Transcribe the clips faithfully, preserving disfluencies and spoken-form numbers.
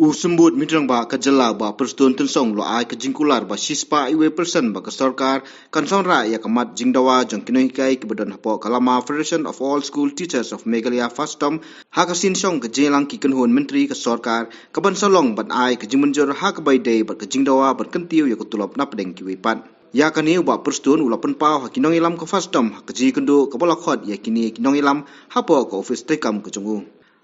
U Symbud Myntri Rangbah ka jylla, Bah Prestone Tynsong, u la ai ka jingkular ba shispah wei percent ba ka sorkar kan shong rah ïa ka mat jingdawa jong ki nonghikai kiba don hapoh ka lama Federation of All School Teachers of Meghalaya, FASTOM, ha ka sien shong ka jingïalang ki kynhun myntri ka sorkar, ka ban sa long ban ai ka jingmynjur ha kaba ïadei bad ka jingdawa ban kyntiew ïa ka tulop napdeng kiwei pat. Ïa kane u Bah Prestone u la pynpaw ha ki nongïalam ka FASTOM ha ka jingïakynduh kaba la khot ïa kine ki nongïalam hapoh ka ophis treikam ka jong u.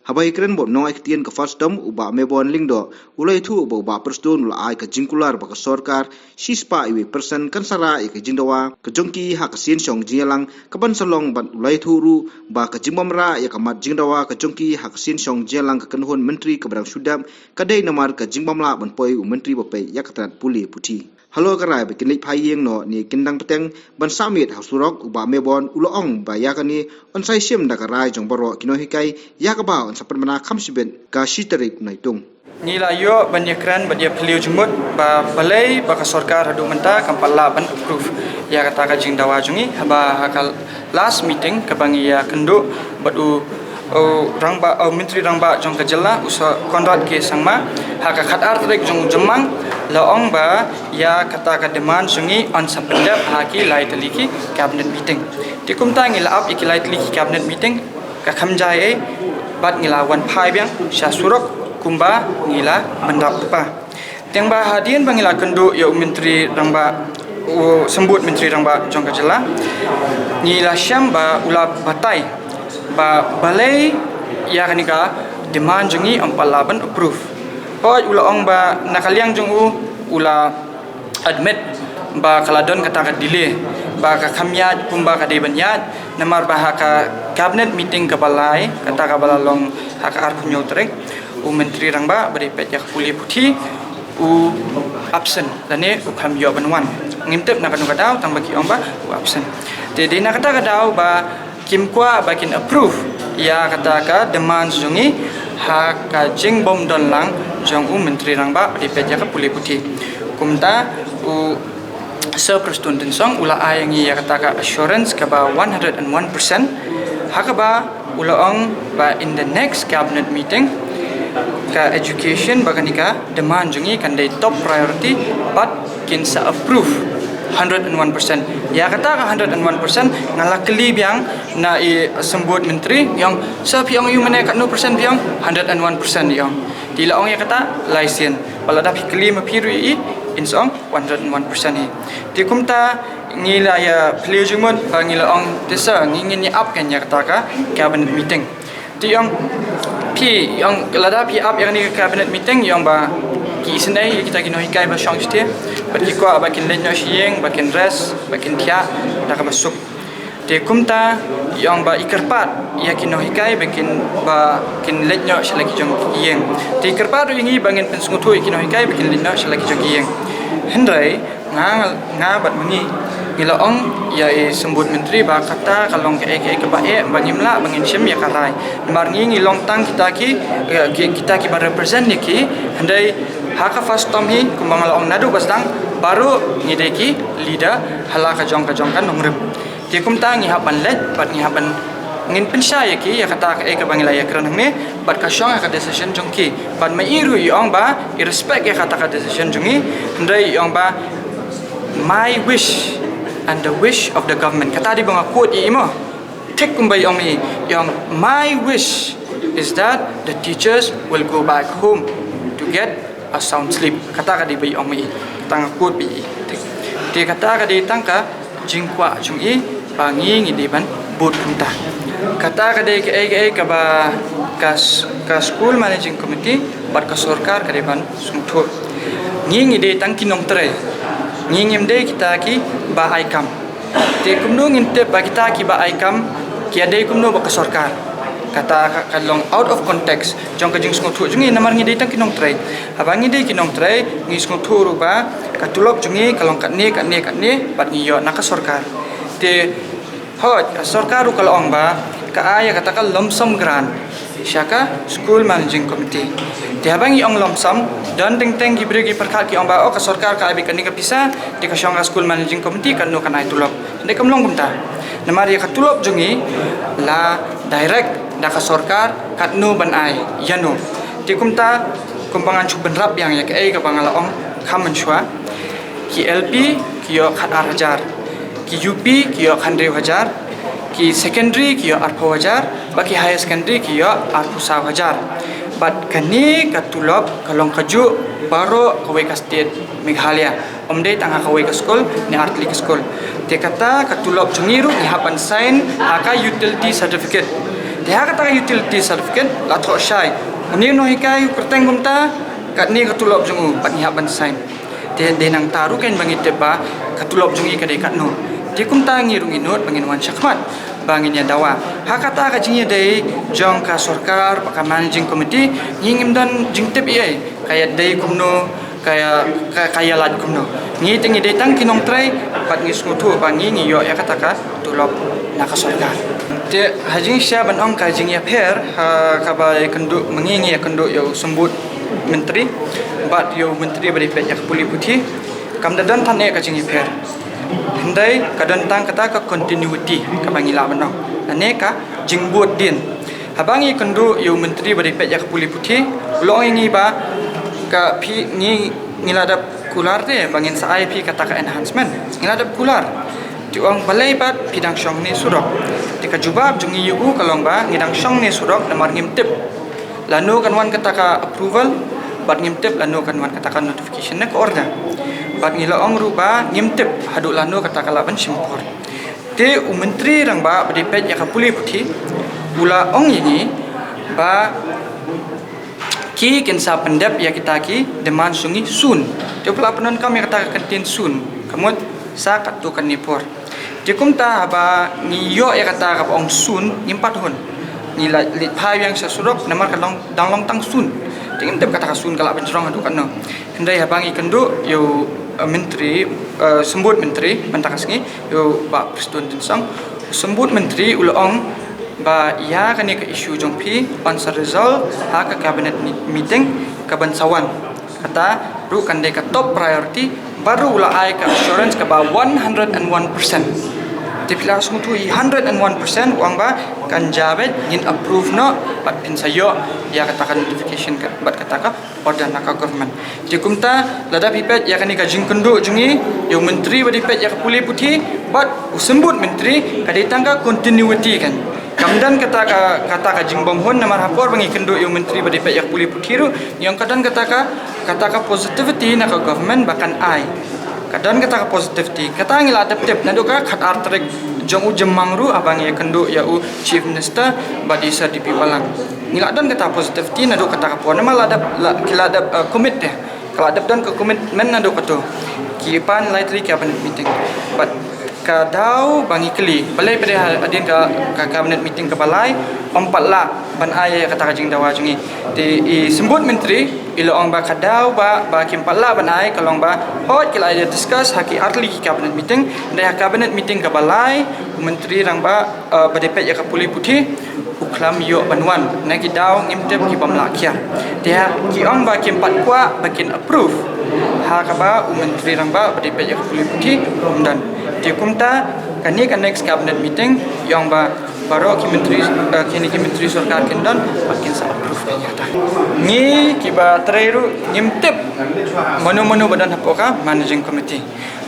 Haba ïakren bad u nongai ktien ka FASTOM, u Bah Mebon Lyngdoh, u la ïathuh ba u Bah Prestone u la ai ka jingkular ba ka sorkar shispah wei percent kan sa rah ïa ka jingdawa ka jong ki ha ka sien shong jingïalang, ka ban sa long bad u la ïathuh ruh ba ka jingbym rah ïa ka mat jingdawa ka jong ki ha ka sien shong jingïalang ka kynhun myntri kaba dang shu dep ka dei namar ka jingbym lah ban poi u myntri ba peit ïa ka tnat pule puthi. Halor ka rai ba kin leit phai ïing noh ne kin dang bteng ban sah miet ha surok, u Bah Mebon u la ong ba ïa kane yn sa ïashim da ka rai jong baroh ki nonghikai, ïa kaba yn sa pynbna kham shibit ka shi tarik u Naitung. Ngi la ïoh ban ïakren bad ïaphylliew jingmut ba balei ba ka sorkar haduh mynta kam pat lah ban approve ïa kata ka jingdawa jong ngi, haba ha ka last meeting kaba ngi ïakynduh bad u, u rangbah, u Myntri Rangbah jong ka jylla, u Sir Conrad K Sangma, ha ka khatar tarik jong u Jymmang, la ong ba ïa kata ka demand jong ngi yn sa pyndep ha ki lai tylli ki cabinet meeting. Te kumta ngi la ap ïa ki lai tylli ki cabinet meeting, ka kham jai ei, bad ngi la wan phai biang sha surok kumba ngi la bynrap lypa. Tang ba hadien ba ngi la kynduh ïa u Myntri Rangbah, u Symbud Myntri Rangbah jong ka jylla, ngi la shem ba u la batai ba balei ïa kane ka demand jong ngi ym pat lah ban approve. Hooid, u la ong ba na ka liang jong u, u la admit ba ka la don kata ka delay, ba ka kham ïaid kumba ka dei ban ïaid, namar ba ha ka cabinet meeting kaba lai, kata kaba la long ha ka arphew hynñiew tarik, u Myntri Rangbah ba dei peit ïa ka pule puthi u absent, lane u kham ïoh ban wan. Ngim tip na kano ka daw, tang ba ki ong ba u absent. Te dei na kata ka daw ba kim kwah ba kin approve ïa kata ka demand jong ngi ha ka jingbym don lang jong u Myntri Rangbah ba dei peit ïa ka pule puthi. Kumta u Sir Prestone Tynsong u la ai ïa ngi ïa kata ka assurance kaba one hundred and one percent, ha kaba u la ong ba in the next cabinet meeting ka education ba kane ka demand jong ngi kan dei top priority, bad kin sa approve hundred and one percent. Ïa kata ka hundred and one percent nga la kylli biang na i Symbud Myntri, i ong, "Sir, phi ong ïa u mynne katno percent phi ong?" "Hundred and one percent," i ong. Te i la ong ïa kata lai sien. Bad lada phi kylli ma phi ruh ïa i, in sa ong one hundred and one percent hi. Te kumta ngi la ïaphylliew jingmut ba ngi la ong, "Te sir, ngi ngin ïa ap kein ïa kata ka cabinet meeting." Te i ong, "Phi," i ong, "lada phi ap ïa kane ka cabinet meeting," i ong, "ba ki isynei ïa kita ki nonghikai ba shong shatei, bad ki kwah ba kin leit noh sha ïing, ba kin rest, ba kin thiah da kaba suk." Te kumta i ong ba i kyrpad ïa ki nonghikai ba kin, ba kin leit noh sha la ki jong ki ïing. Te i kyrpad ruh ïa ngi ba ngin pynsngewthuh ïa ki nonghikai ba kin leit noh sha la ki jong ki ïing. Hynrei nga, nga bad ma ngi, ngi la ong ïa i Symbud Myntri ba kata ka long kaei kaei kaba eh, ba ngim lah ba ngin shim ïa ka rai. Namar ngi ngi long tang kita ki, eh, ki, kita kiba represent ïa ki, hynrei ha ka FASTOM hi, kumba nga la ong naduh ba sdang, baroh ngi dei ki leader ha la ka jong ka jong ka nongrim. Te kumta ngi hap ban leit, bad ngi hap ban, ngin pynshai ïa ki ïa kata kaei kaba ngi la ïakren hangne, bad ka shong ha ka decision jong ki. Bad ma i ruh i ong ba i respect ïa kata ka decision jong ngi, hynrei i ong ba my wish and the wish of the government. Kata dei ba nga quote ïa i mo. Thik kumba i ong i, i ong, "My wish is that the teachers will go back home to get a sound sleep." Kata ka dei ba i ong i. Kata nga quote ba i. Thik. Te kata ka dei tang ka jingkwah jong i ba ngi ngi dei ban bud kumta. Kata ka dei kaei kaei kaba ka s-, ka school managing committee bad ka sorkar ka dei ban sngewthuh. Ngi ngi dei tang ki nongtrei. Ngi ngim dei kita kiba ai kam. Te kumno ngin tip ba kita kiba ai kam ki ïadei kumno bad ka sorkar? Kata ka, ka long out of context jong ka jingsngewthuh jong ngi, namar ngi dei tang ki nongtrei. Haba ngi dei ki nongtrei, ngi sngewthuh ruh ba ka tulop jong ngi ka long katne, katne, katne, bad ngi ïoh na ka sorkar. Te hooid, ka sorkar ruh ka la ong ba ka ai ïa kata ka lump sum grant sha ka school managing committee. Te haba ngi ong lump sum, don teng teng ki briew ki pyrkhat ki ong ba, oh, ka sorkar ka ai beit kane ka pisa, te ka shong ha school managing committee, katno kan ai tulop. Hynrei kam long kumta. Namar ïa ka tulop jong ngi la direct da ka sorkar katno ban ai ïano. Te kumta Kumba ngan shu bynrap biang ïa kaei kaba nga la ong kham mynshuwa. Ki L P ki ïoh khat ar hajar, ki U P ki ïoh khat hynriew hajar, ki secondary ki ïoh arphew hajar, bad ki higher secondary ki ïoh arphew saw hajar. Bad kane ka tulop ka long kajuh baroh kawei ka state Meghalaya. Ym dei tang ha kawei ka skul ne artylli ka skul. Te kata ka tulop jong ngi ruh ngi hap ban sign ha ka utility certificate. Te ha kata ka utility certificate la thoh shai, une u nonghikai u kyrteng kumta, katne ka tulop jong u, bad ngi hap ban sign. Te dei nangta ruh kein ba ngi tip ba ka tulop jong ngi ka dei katno. Te kumta ngi ruh ngi nud ba ngin wan shakhmat ba ngin ïa dawa ha kata ka jingïadei jong ka sorkar bad ka managing committee. Ngi ngim don jingtip ei ei, ka ïadei kumno, ka ïa, ka, ka ïa lait kumno. Ngi te ngi dei tang ki nongtrei, bad ngi sngewthuh ba ngi ngi ïoh ïa kata ka tulop na ka sorkar. Te ha jingshisha ban ong ka jingïapher ha kaba ïakynduh ma ngi, ngi ïakynduh ïa u symbud myntri bad ïa u myntri ba dei peit ïa ka pule puthi, kam da don than eh ka jingïapher. Hynrei ka don tang kata ka continuity kaba ngi lah ban ong, lane ka jingbud dien. Haba ngi ïakynduh ïa u myntri ba dei peit ïa ka pule puthi, u la ong ïa ngi ba ka phi, ngi, ngi la dep kular te ba ngin sa ai phi kata ka enhancement. Ngi la dep kular. Te u ong balei pat phi dang shong ne surok. Te ka jubab jong ngi ïa u ka long ba ngi dang shong ne surok namar ngim tip lano kan wan kata ka approval, bad ngim tip lano kan wan kata ka notification ne ka order. Bad ngi la ong ruh ba ngim tip haduh lano kata ka lah ban shim por. Te u myntri rangbah ba dei peit ïa ka pule puthi u la ong ïa ngi ba ki kin sa pyndep ïa kita ki demand jong ngi soon. Te u la pyndonkam ïa kata ka kyntien soon, ka mut sa katto katne por. Te kumta haba ngi ïoh ïa kata kaba ong soon, ngim pat hun. Ngi la leit phai biang sha surok namar ka long, dang long tang soon. Te ngim tip kata ka soon ka lah ban jrong haduh katno. Hynrei haba ngi ïakynduh ïa u, eh, myntri, eh, symbud myntri mynta ka sngi, ïa u Bah Prestone Tynsong, u symbud myntri u la ong ba ïa kane ka issue jong phi yn sa resolve ha ka cabinet mi-, meeting kaban sa wan. Kata ruh kan dei ka top priority, bad ruh u la ai ka assurance kaba one hundred and one percent. Te phi la sngewthuh hi, hundred and one percent, u ong ba kan jia beit, ngin approve noh bad phin sa ïoh ïa kata ka notification ka, bad kata ka order na ka government. Te kumta lada phi peit ïa kane ka jingkynduh jong ngi, ïa u myntri ba dei peit ïa ka pule puthi bad u symbud myntri, ka dei tang ka continuity kan. Kam don kata ka, kata ka jingbymhun namar ha por ba ngi kynduh ïa u myntri ba dei peit ïa ka pule puthi ruh, ngi ong ka don kata ka, kata ka positivity na ka government ba kan ai. Ka don kata ka positivity. Kata ngi la dep tip naduh ka khat ar tarik jong u Jymmang ruh haba ngi ïakynduh ïa u Chief Minister bad ïa u Sir D P Pallang. Ngi la don kata positivity naduh kata ka por namar la dep, la, ki la dep, eh, commit te. Ka la dep don ka commitment naduh kato. Ki pan lai tylli cabinet meeting. Bad ka daw ba ngi kylli, balei pat hadien ka, ka cabinet meeting kaba lai ym pat lah ban ai ïa kata ka jingdawa jong ngi. Te i symbud myntri i la ong ba ka daw ba, ba kim pat lah ban ai ka long ba hooid ki la ïa discuss ha ki ar tylli ki cabinet meeting. Hynrei ha cabinet meeting kaba lai, u myntri rangbah, eh, ba dei peit ïa ka pule puthi u khlem ïoh ban wan na ki daw ngim tip ki bym lah kiar. Te ha ki ong ba kim pat kwah ba kin approve ha kaba u myntri rangbah ba dei peit ïa ka pule puthi um don. Te kumta kane ka next cabinet meeting i ong ba baroh ki myntri, eh, kine ki myntri sorkar kin don bad kin sa approve ïa kata. Ngi kiba trei ruh ngim tip mano mano ba don hapoh ka managing committee.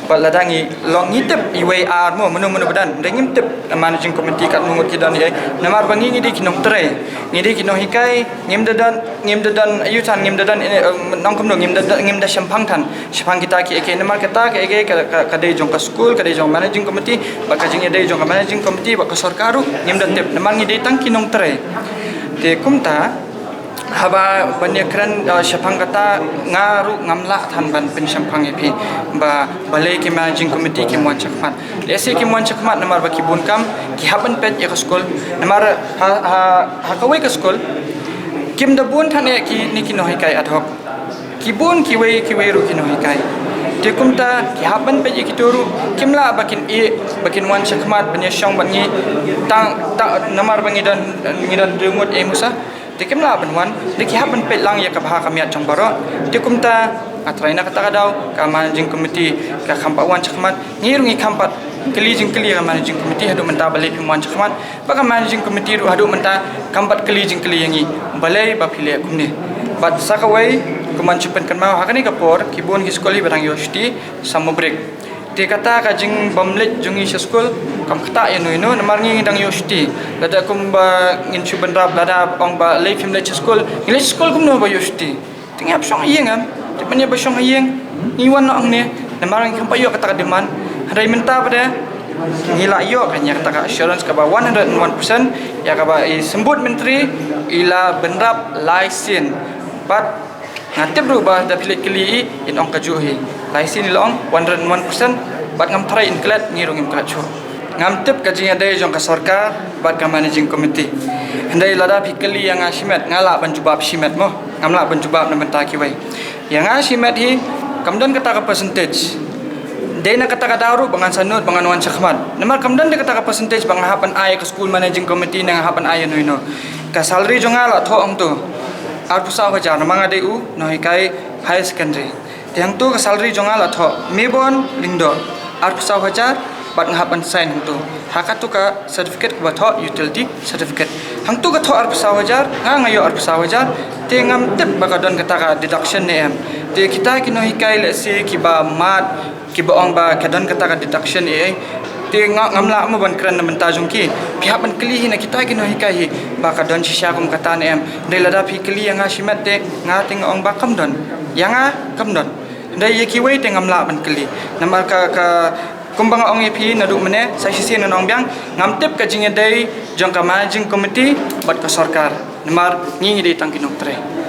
Bad lada ngi long ngi tip iwei ar mo mano mano ba don, hynrei ngim tip managing committee katno ngut ki don ïa. Namar ba ngi ngi dei ki nongtrei, ngi dei ki nonghikai, ngim da don, ngim da don, ayu chan, ngim da don, eh, nongkumno, ngim da, ngim da shemphang than shaphang kita kiei kiei. Namar kata kiei kiei ka, ka, ka dei jong ka skul, ka dei jong managing committee, bad ka jingïadei jong ka managing committee bad ka sorkar ruh ngim da tip namar ngi dei tang ki nongtrei. Te kumta haba ban ïakren, eh, shaphang kata nga ruh ngam lah than ban pynshemphang ïa phi ba balei ki managing committee kim wan shakhmat. Lehse kim wan shakhmat namar ba ki bun kam, ki hap ban peit ïa ka skul. Namar ha, ha, ha kawei ka skul kim da bun than eh kine ki nonghikai ad hoc. Ki bun kiwei kiwei ruh ki nonghikai. Te kumta ki hap ban peit ïa kito ruh, kim lah ba kin ïeh, ba kin wan shakhmat ban ïashong bad ngi tang, tang namar ba ngi don, ngi don hynriew ngut, eh, Musa. Te kim lah ban wan, te ki hap ban peit lang ïa ka bha ka miat jong baroh. Te kumta nga trai na kata ka daw ka managing committee ka kham pat wan shakhmat. Ngi ruh ngi kham pat kylli jingkylli ïa ka managing committee haduh mynta balei phim wan shakhmat. Bad ka managing committee ruh haduh mynta kam pat kylli jingkylli ïa ngi balei ba phi leh kumne. Bad sa kawei Kumban shu pynkynmaw ha kane ka por, ki bun ki skul hi ba dang ïoh shuti samobrik. Te kata ka jingbym leit jong ngi sha skul kam ktah ïano ïano, namar ngi dang ïoh shuti. Lada kumba ngin shu bynrap, lada ong ba lei phim leit sha skul, ngi leit sha skul kumno ba ïoh shuti? Te ngi hap shong ha ïing em. Te ban ïa ba shong ha ïing, ngi wan noh hangne, namar ngi kam pat ïoh kata ka demand. Hynrei mynta pat de ngi la ïoh kane kata ka assurance kaba one hundred and one percent, ïa kaba i Symbud Myntri i la bynrap lai sien. Bad nga tip ruh ba da phi leit kylli i, in ong kajuh hi. Lai sien i la ong one hundred and one percent, bad ngam tharai in klet, ngi ruh ngim klet shuh. Ngam tip ka jingïadei jong ka sorkar bad ka managing committee. Hynrei lada phi kylli ïa nga shimet, nga lah ban jubab shimet mo. Ngam lah ban jubab na bynta kiwei. Ïa nga shimet hi, kam don kata ka percentage. Dei na kata ka daw ruh ba ngan sa nud, ba ngan wan shakhmat. Namar kam don de kata ka percentage ba nga hap ban ai ka school managing committee ne nga hap ban ai ïano ïano. Ka salary jong nga la thoh hangto arphew saw hajar, namar nga dei u nonghikai higher secondary. Te hangto ka salary jong nga la thoh, Mebon Lyngdoh, arphew saw hajar, bad nga hap ban sign hangto. Ha kato ka certificate kaba thoh, utility certificate. Hangto ka thoh arphew saw hajar, nga nga ïoh arphew saw hajar, te ngam tip ba ka don kata ka deduction ne em. Te kita ki nonghikai lehse kiba mad, kiba ong ba ka don kata ka deduction ei ei, te nga ngam lah mo ban kren na bynta jong ki. Phi hap ban kylli hi na kita ki nonghikai hi ba ka don shisha kum kata ne em. Hynrei lada phi kylli ïa nga shimet te nga te nga ong ba kam don. Ïa nga kam don. Hynrei ïa kiwei te ngam lah ban kylli. Namar ka, ka, kumba nga ong ïa phi naduh mynne, sa shisien ngan ong biang, ngam tip ka jingïadei jong ka managing committee bad ka sorkar. Namar ngi ngi dei tang ki nongtrei.